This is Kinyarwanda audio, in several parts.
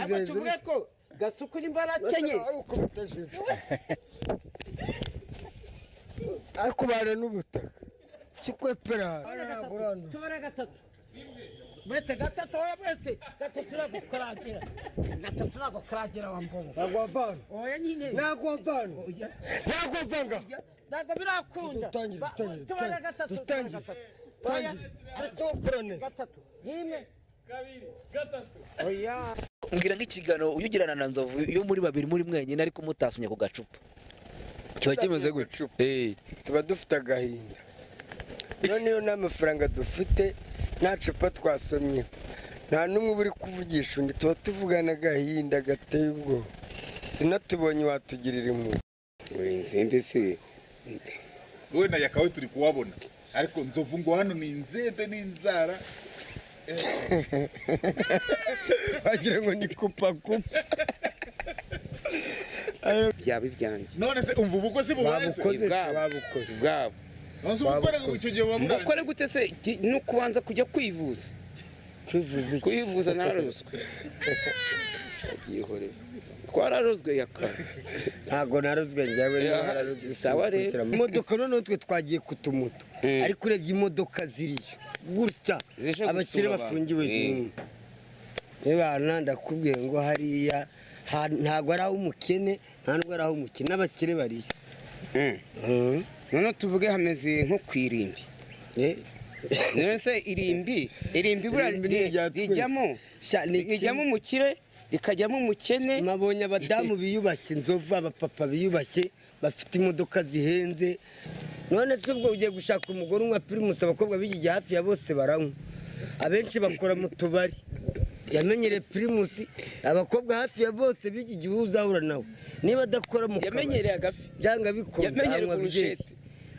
Ariko tuvuge ko Gasuku nimba arakenye akubana n'ubutaka kikwepera tubare gatatu mwese gatatu oya mwese gatatu nagukaragira gatatu nagukaragira wa mbobo ntabwo wavana oya nyine ntabwo wavana ntabwo wavanga ntabwo birakunda tubare gatatu dutangire gatatu rimwe kabiri gatatu oya umbwira nk'ikiganiro uyugirana na Nzovu iyo muri babiri muri mwenyine ariko mutasumye ku gacupa kiba kimeze gutyo. Tuba dufite agahinda none iyo nta mafaranga dufite nta cupa twasomye nta n'umwe uri kuvugisha undi tuba tuvugana agahinda gateye ubwoba tunatubonye watugirira impuhwe. Inzembe se wowe na Yakawe turi kuwabona ariko Nzovu ngo hano ni inzembe n'inzara wagira ngo ni kupa kupa byaba ibyanjye. None se umva ubukwe si bubaze babukoze bwabo ubukore gute se no kubanza kujya kwivuza kwivuza nararozwe yihore twararozwe Yaka ntago narozwe njyawe nararozwe sawa rero imodoka none twe twagiye kutumuto ariko urebye imodoka ziriyo gutya abakire bafungiwe ebana ndakubwiye ngo hariya ntago ari aho umukene nta nubwo ari aho umukene n'abakire bariyo. None tuvuge hameze nko kwirimbi none se irimbi bura rijyamo umukire rikajyamo umukene. Mabonye abadamu biyubashye Nzovu abapapa biyubashye bafite imodoka zihenze. None se ubwo ugiye gushaka umugore unywa Primus abakobwa b'iki hafi ya bose baranywa abenshi bakora mu tubari yamenyere Primus abakobwa hafi ya bose b'iki gihe uzahura nawe niba adakora mu kabari yamenyereye agafi byanga bikunze yamenyereye burushete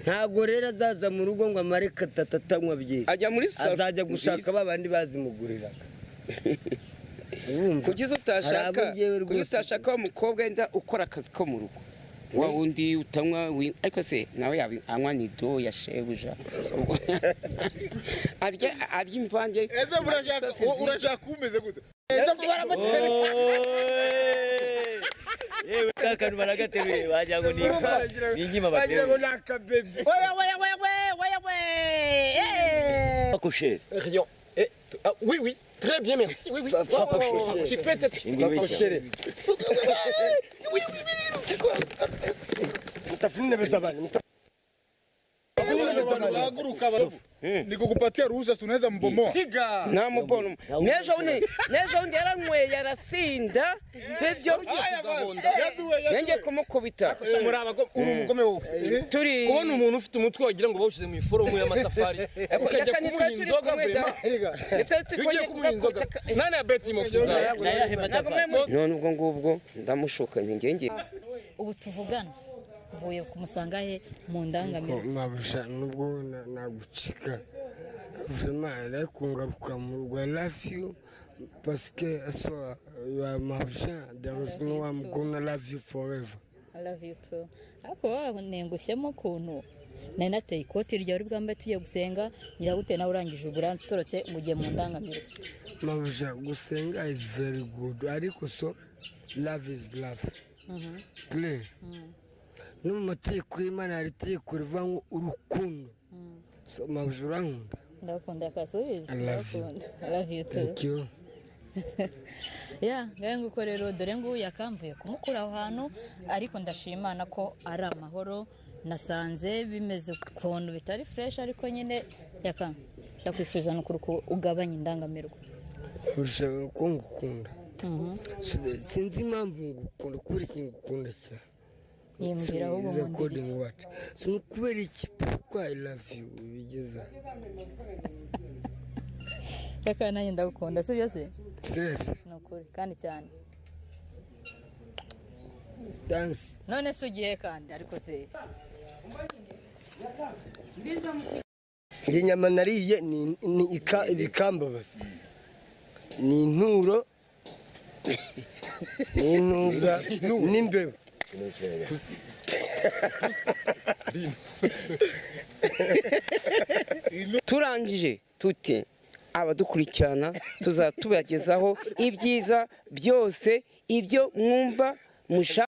ntago rero azaza mu rugo ngo amare katatu atanywa byeri ajya muri salo azajya gushaka babandi bazimuguriraga. Kuki utashaka wa mukobwa wenda ukora akazi ko mu rugo wa wundi utanywa ariko se nawe anywa nido ya shebuja arya imvange. Ese urashaka umeze gute? Yewe kakantu baragateruye wagira ngo ni inkima bateruye wagira ngo ni akabebe. Oya oya oya oya oya Pakosheri. Rien. Eh, ah, oui oui, très bien merci. Oui oui. Tu peux être Pakosheri. Oui oui oui. Mtafune bezabani. Nikukupatia ruhusa tunaweza mbomoa. Nta mubono. Nejo undi yaranyweye yarasinda sibyo yangiye kumukubita. Uri umugome wowe. Turi kubona umuntu ufite umutwe wagira ngo bawushyize mu iforomo y'amatafari ukajya kumuha inzoga vraiment. Ugiye kumuha inzoga nane ya beti mokiza. None ubwo ngubwo ndamushuka ngenge. Ubu tuvugana mvuye kumusanga he mu ndangamiro mabusha nubwo nagucika vraiment ariko ngaruka mu rugo. I love you parce que so you are mabusha there is no I'm gonna love you forever. I love you too. Ariko wanengushyemo kuntu nari nateye ikoti ryawe bwambaye tugiye gusenga nyiragute nawe urangije ugura torotse mugiye mu ndangamiro. Mabusha gusenga is very good ariko so love is love. Clear. No mu mategeko y'Imana hari itegeko rivuga ngo urukundo. So mabusha urankunda? Ndakunda kasubiza. I love you. I love you too. Thank you. Ya ngaye nguko rero dore nguyu yakamvuye kumukura aho hantu ariko ndashimana ko ari amahoro nasanze bimeze ukuntu bitari fresh ariko nyine yaka ndakwifuza n'ukuri ko ugabanya indangamirwa. Urashaka ko ngukunda? Sinzi impamvu ngukunda kubera iki ngukunda cyane. Yimbwira ahubwo nkundira iki? Si kubera iki kuko I love you bigeza. Reka nanjye ndagukunda si byo se? Serious? Ni ukuri kandi cyane. Thanks. None se ugiye kandi ariko se njye inyama nariye ni ibikambabazi ni inturo ni intuza n'imbeba. Turangije tuti Abadukurikirana tuzatubagezaho ibyiza byose, ibyo mwumva mushaka.